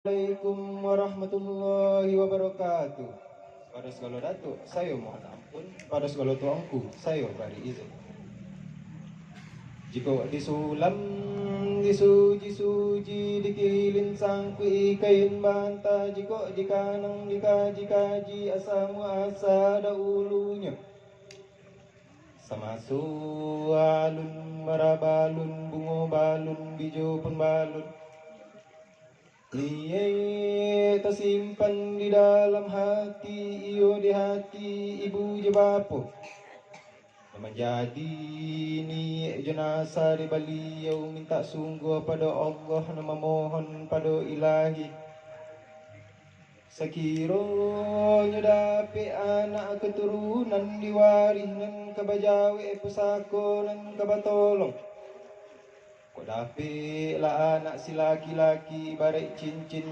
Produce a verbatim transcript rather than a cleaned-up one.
Assalamualaikum warahmatullahi wabarakatuh. Pado sagalo datuak, sayo mohon ampun. Pado sagalo tuangku, sayo bari izin. Jikok disulam, disuji-suji, dikilin sangkuik kain banta, jikok dikanang, dikaji-kaji, asa muasa daulunyo. Samaso alun marabalun, bungo balun, bijo pun balun. Niaik tasimpan di dalam hati, iyo di hati ibu jo bapo. Nan manjadi niaik jo nasa di baliau mintak sungguah pado Allah, nan mamohon pado Ilahi. Sakironyo dapek anak katurunan di warih nan ka bajawek, pusako nan ka batolong. Kok dapeklah anak si laki-laki, ibaraik cincin